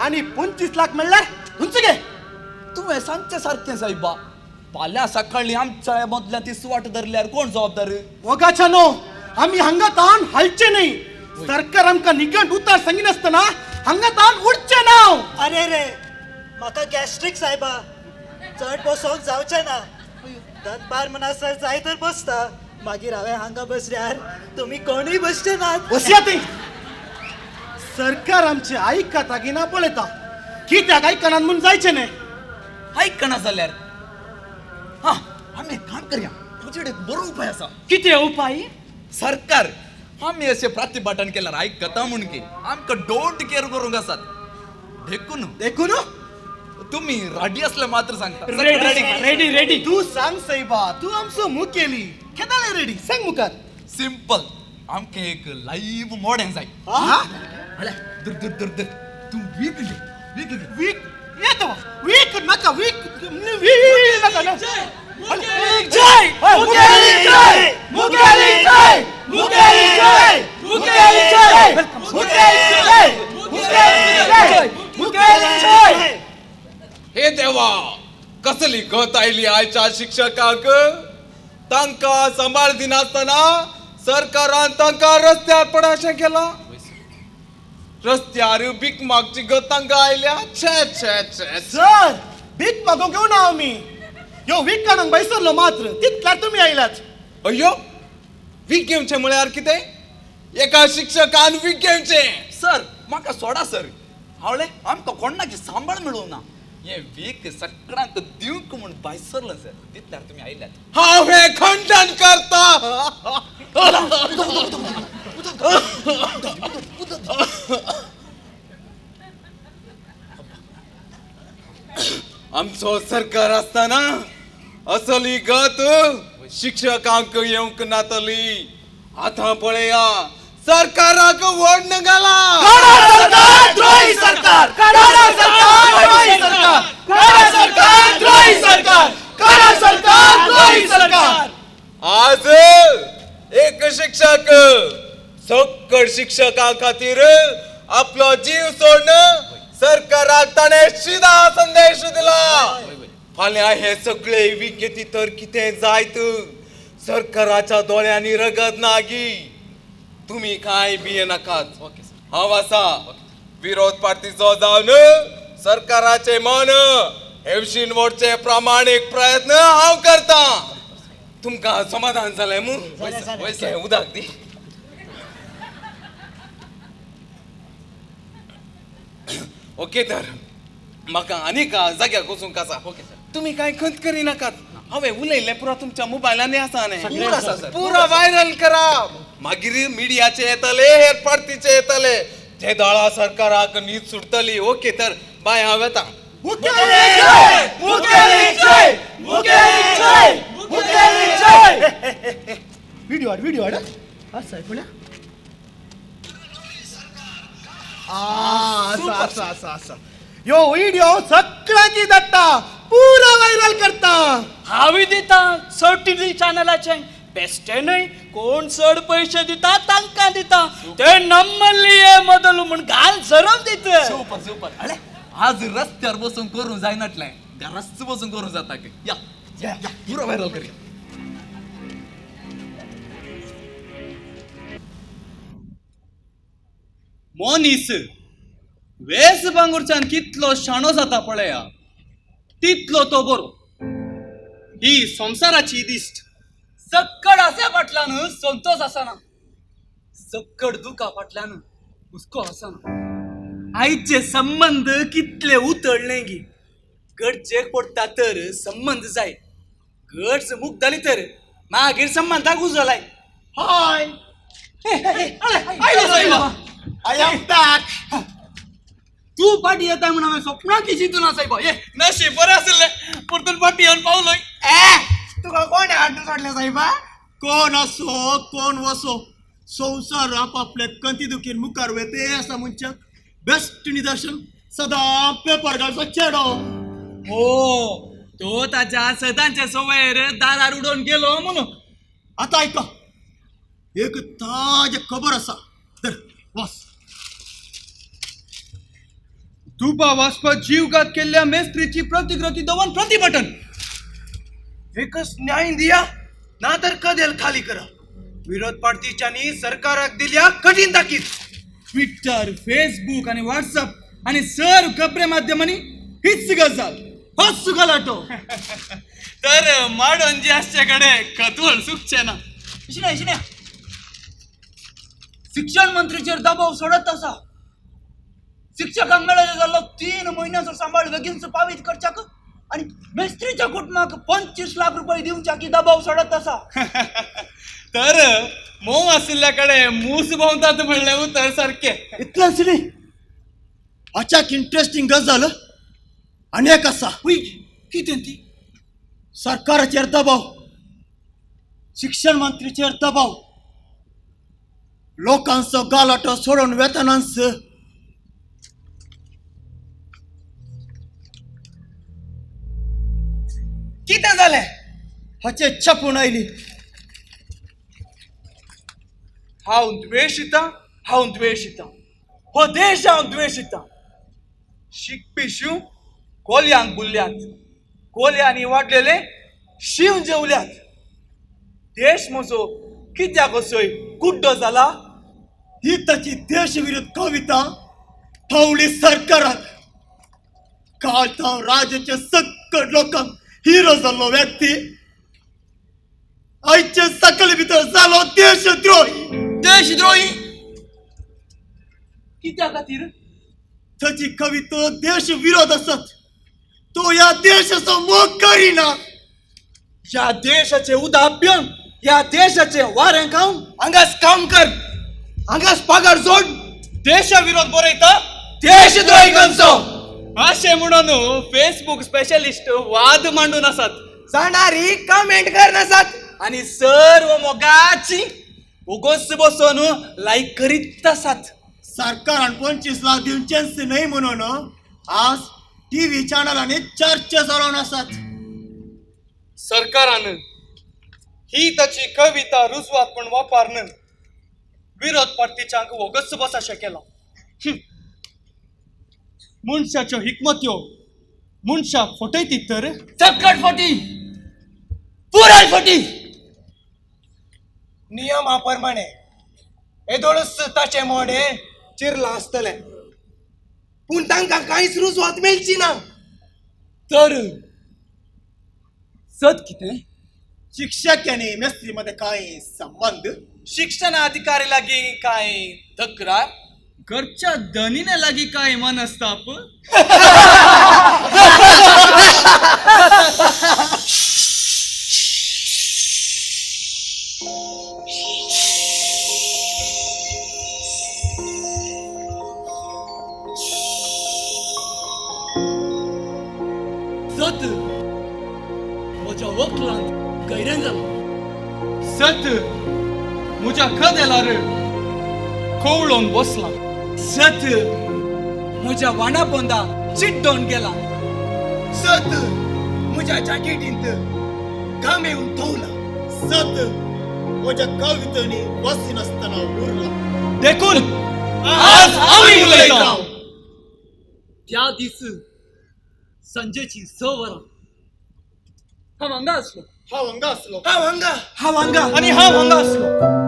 आनी 25 लाख मेळ्ळ्यार तुमचें गे. तुवें सांगचें सारकें साहेबा. फाल्यां सकाळीं आमच्या मदल्या ती सुवात धरल्यार कोण जबाबदार? मोगाच्या न्हू, आमी हांगा ताण हालचें न्हय. सरकार आमकां निगंट उतार सांगिनासतना हांगा ताण उडचें ना. अरे रे, म्हाका गॅस्ट्रीक साहेबा, चड बसोंक जावचें ना. दनपार म्हणसर जाय तर बसता, मागीर हांवें हांगा बसल्यार तुमी कोणूय बसचे नात. बसया थंय. सरकार आमचें आयकता की ना पळयता. कित्याक आयकनात म्हूण जायचें न्हय. आयकना जाल्यार हां, आमी एक काम करया. तुजे कडेन एक बरो उपाय आसा. कितें उपाय? सरकार आमी अशें प्रतिभाटन केल्यार आयकता म्हूण की आमकां don't care करूंक आसात. देखून देखून तुमी रेडी असले मात्र सांगता. Ready ready ready. तूं सांग साहेबा, तूं आमचो मुखेली. केदाळे रेडी सांग मुखार. सिंपल, आमकां एक लायव्ह मोडें जाय. अळे धर धर धर धर, तूं वीक घे, वीक घे. वीक येता वीक नाका, वीक वीक नाका. जय मुखेली जय, मुखेली जय, मुखेली जय, मुखेली जय, मुखेली जय, मुखेली जय, मुखेली जय. हे देवा, कसली गत आयली आयच्या शिक्षकांक. तांकां सांबाळ दिनासतना सरकारान तांकां रस्त्यार पडाशें केलां. रस्त्यार भीक मागची गत तांकां आयल्या. छे छे छे. सर, भीक मागूंक येवना आमी. यो वीक काडूंक बैसरलो मात्र तितल्यार तुमी आयल्यात. अय्यो, वीक घेवचें म्हळ्यार कितें? एका शिक्षकान वीक घेवचें? सर म्हाका सोडा सर. हांवले आमकां कोणाची सांबाळ मेळूंक ना. हें वीक सगळ्यांक दिवंक म्हूण भायसरलो सर, तितल्यार तुमी आयल्यात. हांव हें खंडन करता. आमचो सरकार आसतना असली गत शिक्षकांक येवंक नातली. आतां पळया सरकाराक वोडन घाला. सरकार द्रोही सरकार, सरकार द्रोही सरकार, सरकार द्रोही सरकार, सरकार द्रोही सरकार. आज एक शिक्षक सक्कड शिक्षकां खातीर आपलो जीव सोडून सरकाराक ताणें शिदा संदेश दिला. फाल्यां हे सगळे वीक घेती तर कितें जायत? सरकाराच्या दोळ्यांनी रगत नागी. तुमी कांय भिये नाकात. हांव आसा विरोध पार्टीचो जावन सरकाराचे मन हेवशीन वडचे प्रामाणीक प्रयत्न हांव करता. तुमकां समाधान जालें मू? वयसर उदक दी. ओके तर म्हाका आनीक जाग्याक वचूंक आसा. तुमी कांय खंत करिनाकात. हांवें उलयल्लें पुरा तुमच्या मोबायलांनी आसा न्ही, पुरा व्हायरल करा. मागीर मिडियाचे येतले, हेर पार्टीचे येतले, ते दळा सरकाराक न्हीद सुटतली. ओके तर बाय, हांव येता. व्हिडिओ हाड, व्हिडिओ हाड. आसा पळय. आसा आसा आसा आसा. यो व्हिडिओ सगळ्यांकी धाडटा, पुरा व्हायरल करता. हांवूय दिता चड टीव्ही चॅनलाचे. बेश्टे न्हय, कोण चड पयशे दिता तांकां दिता. ते नम्मल्ली मोदल म्हूण घाल झरोवन दित. Super super. अरे आज रस्त्यार बसून करूं जायनाटलें, घराच बसून करूं जाता. या या पुरा व्हायरल करूया. मनीस वेस बांगुरच्यान कितलो शाणो जाता पळया तितलो तो बरो. ही संवसाराची दिश्ट. सक्कड आसा फाटल्यान संतोष आसना, सक्कड दुखा फाटल्यान हुस्को आसना. आयचे संबंद कितले उतळले गी. गरजेक पडटा तर संबंद जाय, गरज मुक्त जाली तर मागीर संबंदाक उजो लाय. हाय आयलो सायबा. I am back. तूं फाटी येता म्हूण हांवें स्वप्नांत चिंतूं ना सायबा. ये नशीब बरें आसलें परतून फाटी येवन पावलोय. तुका कोण हाडून सोडलें सायबा? कोण असो कोण वसो, संवसार आपापले कंती दुखीन मुखार वेते आसा मनशाक बेस्ट निदर्शन सदां पेपर घालचो चेडो. हो तो ताच्या सदांच्या सवयर दारार उडोवन गेलो म्हणून. आतां आयका एक ताजें खबर आसा, धर वास. दुबा वाचपा जीवघात केल्ल्या मेस्त्रीची प्रतिकृती दवन प्रतिभटन. एकच न्याय दिया ना तर कदेल खाली करा. विरोध पार्टीच्यांनी सरकाराक दिल्या कठीण ताकीद. ट्विटर, फेसबुक आणि व्हॉट्सअप आणि सर्व खबरे माध्यमांनी हीच गजाल, होच गलाटो. तर माडोन जे आसचे कडेन खतवळ सुकचें ना. इशिण्या शिक्षण मंत्रीचेर दबाव सोडत आसा. शिक्षकांक मेळ्ळें जाल्लो 3 म्हयन्यांचो सांबाळ बेगीन पावीत करच्याक आनी मेस्त्रीच्या कुटुंबाक 25 लाख रुपये दिवच्याक दबाव सोडत आसा. तर मोव आशिल्ल्या कडेन मूस भोंवतात म्हणलें उतर सारकें. इतलेंच न्ही, अचाक इंट्रस्टींग गजाल आनी एक आसा. कितें ती? सरकाराचेर दबाव, शिक्षण मंत्रीचेर दबाव, लोकांचो गालाटो सोडून वेतनांच कितें जालें? हाचे छापून आयली. हांव द्वेशिता, हांव द्वेशिता, हो देश हांव द्वेशिता. शिकपी शिव कोल्यांक बुल्ल्यात, कोल्यांनी वाडलेले शिव जेवल्यात. देश म्हजो कित्याक असोय कुड्डो जाला? ही ताची देशविरोध कविता थवली सरकाराक. काल हांव राज्याच्या सक्कड लोकांक हिरो जाल्लो व्यक्ती आयचे सकले भितर जालो देशद्रोही. देशद्रोही कित्या खातीर? ताची कविता देश विरोध आसत, तो ह्या देशाचो मोग करिना. ह्या देशाचे उदक पिवन, ह्या देशाचे वारें खावन हांगाच काम कर, हांगाच पगार जोड, देशा विरोध बरयता देशद्रोही खंयचो. अशें म्हणून फेसबूक स्पेशलिस्ट वाद मांडून आसात. जाणारी कमेंट करनासात आनी सर्व मोगाची उगोच बसून लायक करीत आसात. सरकारान 25 लाख दिवचेंच न्हय म्हणून आज टीव्ही चॅनलांनी चर्चा चालून आसात. सरकारान ही ताची कविता रुजवात पण वापरन विरोध पार्टीच्यांक वोगच बस अशें केलां. मनशाच्यो हिकमत्यो मनशाक फटयतीत तर? चक्कट फटी, पुराय फटी. नियमा प्रमाणे येदोळच ताचें मोडें चिरलां आसतलें, पूण तांकां कांयच रुजवात मेळची ना. तर सत कितें? शिक्षक आनी मेस्त्री मदें कांय संबंद? शिक्षण अधिकारी लागीं कांय तक्रार? घरच्या धनीने लागीं कांय मनस्ताप? सत म्हज्या वक्लांत गैरें जालां. सत म्हज्या कदेलार खवळोन बसलां. सत म्हज्या वाणा पोंदा चिड्डोन गेला. सत म्हज्या जाकेटींत घाम येवन थोवला. सत म्हज्या कवितांनी वसिनासतना उरला. देखून आज आमी उलयता. त्या दीस संजेची 6 वरां हांव हांगा आसलो. हांव हांगा आसलो. हांव हांगा. हांव हांगा. आनी हांव हांगा आसलो.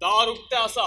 दार उक्तें आसा.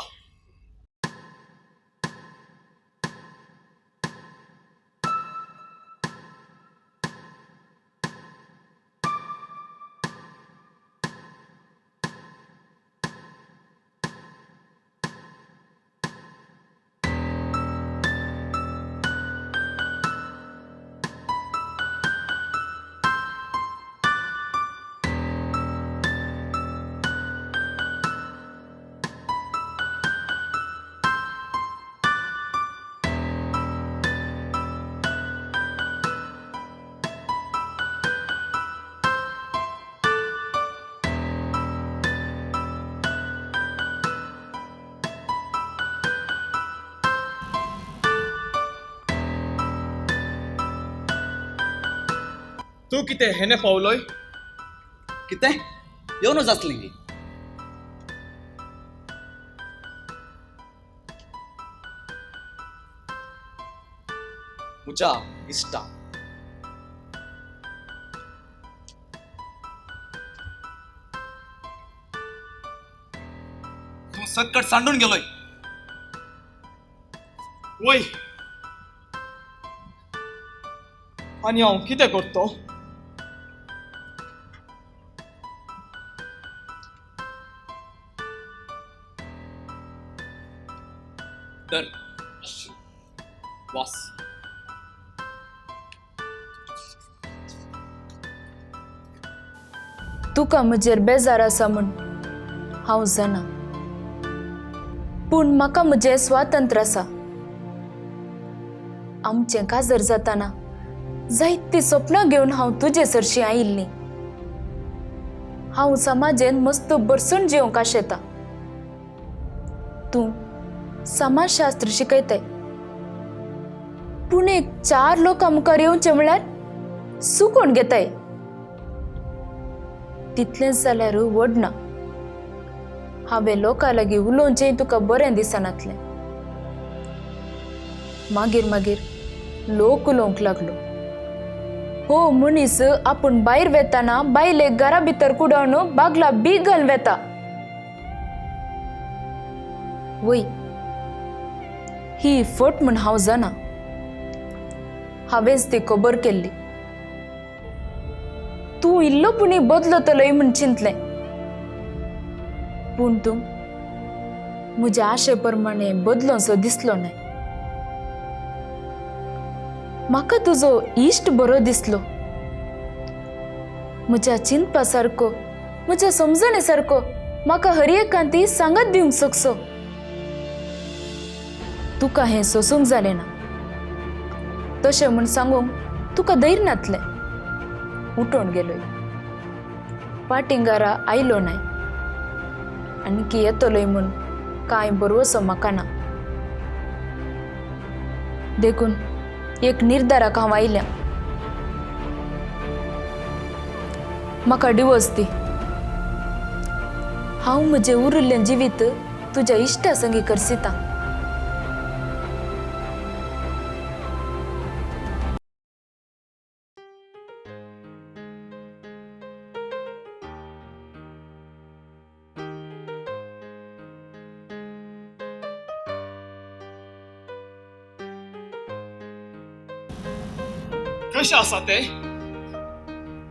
तूं कितें हेणे पावलोय? कितें येवनच आसली गी? म्हज्या इश्टा. तूं सक्कट सांडून गेलोय. वय, आनी हांव कितें करतो? तर वास. तुका म्हजेर बेजार आसा म्हूण हांव जाणा, पूण म्हाका म्हजें स्वातंत्र्य आसा. आमचें काजर जाताना जायतीं सपनां घेवन हांव तुजे सरशीं आयिल्लीं. हांव समाजेन मस्त भरसून जिवंक आशेता. तूं समाजशास्त्र शिकयताय, पूण एक 4 लोकां मुखार येवचें म्हळ्यार सुकोवन घेताय. तितलेंच जाल्यार व्हड ना. हांवें लोकां लागीं उलोवचें तुका बरें दिसनातलें. मागीर मागीर लोक उलोवंक लागलो. हो मनीस आपूण भायर वेताना बायलेक घरा भितर कुडोवन बागला बीग घालून वेता. वय, ही फट म्हूण हांव जाणा. हांवेंच ती खबर केल्ली. तूं इल्लो पुणी बदलतलोय म्हूण चिंतलें, पूण तूं म्हज्या आशे प्रमाणे बदलोसो दिसलो नाय. म्हाका तुजो इश्ट बरो दिसलो. म्हज्या चिंतपा सारको, म्हज्या समजणे सारको म्हाका हर एकांती सांगात दिवंक शकसो. तुका हें सोसूंक जालें ना. तशें म्हूण सांगूंक तुका धैर्य नातलें. उठोवन गेलोय, पाटिंगारा आयलो नाय, आणकी येतलोय म्हूण कांय बरवसो म्हाका ना. देखून एक निर्धाराक हांव आयल्या. म्हाका डिवोर्स दी. हांव म्हजें उरिल्लें जिवीत तुज्या इश्टा संगी करसिता. कशें आसा तें?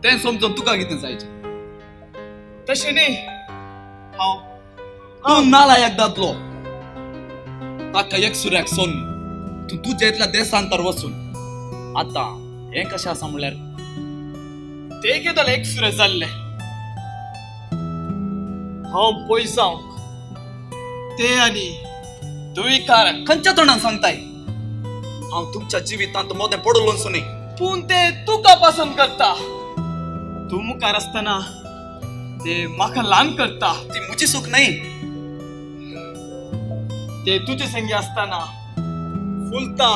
तें समजून तुका कितें जायचें? तशें न्ही, हांव तूं नालायक दादलो. ताका एक सुऱ्याक सोन तूं तुज्या इतल्या देशांतर वचून आतां हें कशें आसा म्हणल्यार ते केदोल एक सुरे जाल्ले. हांव पयस जावंक ते आनी तुवें कार खंयच्या तोंडान सांगताय? हांव तुमच्या जिवितांत मोदें पडलोसो न्ही. पूण ते तुका पसंत करता. तूं मुखार आसतना ते म्हाका ल्हान करता. ती म्हजी चूक न्हय. ते तुजे संगी आसतना फुलता,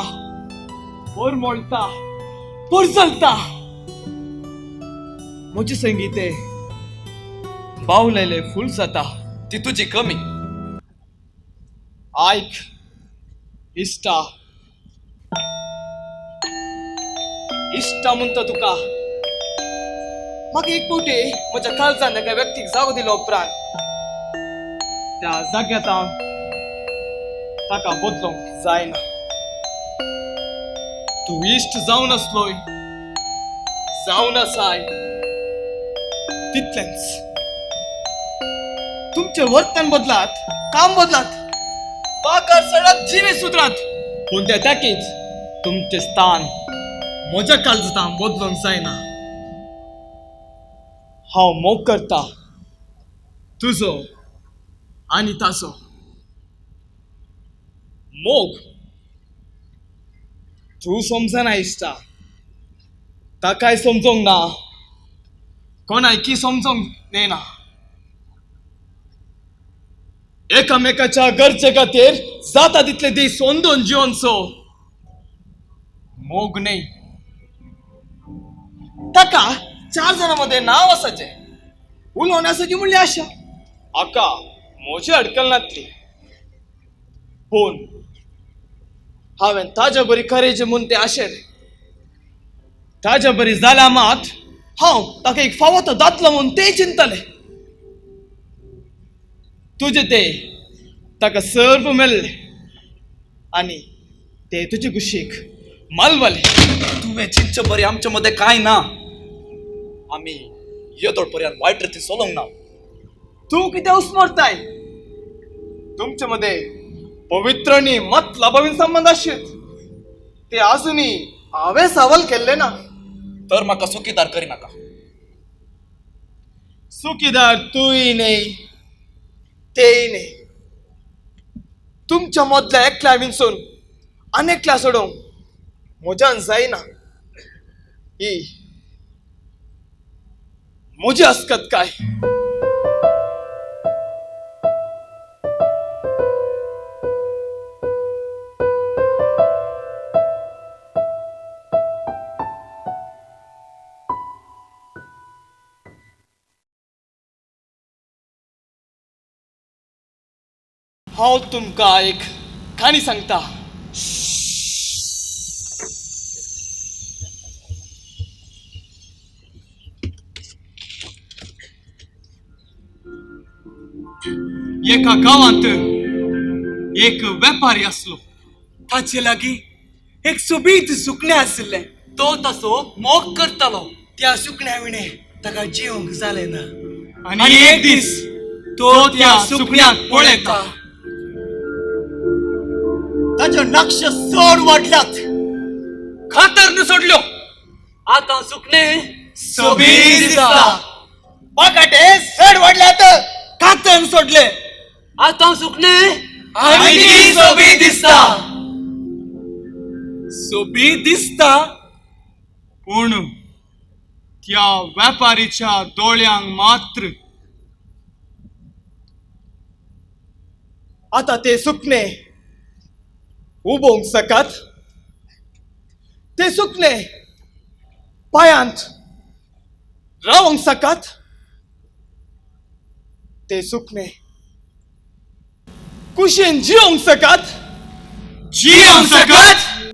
परमळटा, परजलता. म्हजे संगी ते बावलेले फूल जाता. ती तुजी कमी. आयक इश्टा, इश्टा म्हणटा तुका. म्हाका एक फावटी म्हज्या काळजान एका व्यक्तीक जागो दिलो उपरांत त्या जाग्यांत हांव ताका बदलूंक जायना. तूं इश्ट जावन आसलोय, जावन आसाय, तितलेंच. तुमचें वर्तन बदलात, काम बदलात, पाकार सडात, जिवे सुदरात, पूण त्या ताकीच तुमचें स्थान म्हज्या काळजांत बदलूंक जायना. हांव मोग करता तुजो आनी ताचो. मोग तूं समजना इश्टा, ताकाय समजोंक ना, कोणायकी समजोंक नेना. एकामेकाच्या गरजे खातीर जाता तितले दीस अंदून जिवनचो मोग न्हय. ताका चार जाणां मदें नांव आसाचें, उलोवन आसाची म्हणली आशा. हाका म्हजी अडकल नातली, पूण हांवें ताज्या बरी करेज म्हूण तें आशेलें. ताज्या बरी जाल्या मात हांव ताका एक फावो तो जातलो म्हूण तें चिंतलें. तुजें तें ताका सर्व मेळ्ळें आनी तें तुजे कुशीक मालवलें. तुवें चिंतचे बरें आमचे मदें कांय ना. आमी येदोळ पर्यंत वायट रिती चलोवंक ना. तूं कितें उस्मरताय? तुमचे मदें पवित्र आनी मतलबावीन संबंद आशिल्ले ते आजुनूय हांवें सवाल केल्ले ना. तर म्हाका चुकीदार करिनाका. चुकीदार तूंय न्हय, तेय न्हय. तुमच्या मदल्या एकल्या विंचून आनी एकल्या सोडूंक म्हज्यान जायना. ही म्हजी आसकत काय? हांव तुमकां एक काणी सांगता. एका गांवांत एक वेपारी आसलो. ताचे लागीं एक सोबीत सुकणें आशिल्लें. तो ताचो मोग करतालो. त्या सुकण्या विणें ताका जिवंक जालें ना. आनी एक दीस तो त्या सुकण्याक पळयता. ताचे नक्ष चड वाडल्यात. कातरन सोडल्यो. आतां सुकणें सोबीत दिसता. बकाटे चड वाडल्यात, कातन सोडले. आतां सुकणें आनीक सोबीत दिसता. सोबीत दिसता, पूण त्या व्यापारीच्या दोळ्यांक मात्र. आतां ते सुकणें उबोवंक सकात, ते सुकणें पांयांत रावंक सकात, ते सुकणें कुशीन जिवंक सकात, जिवंक सकात.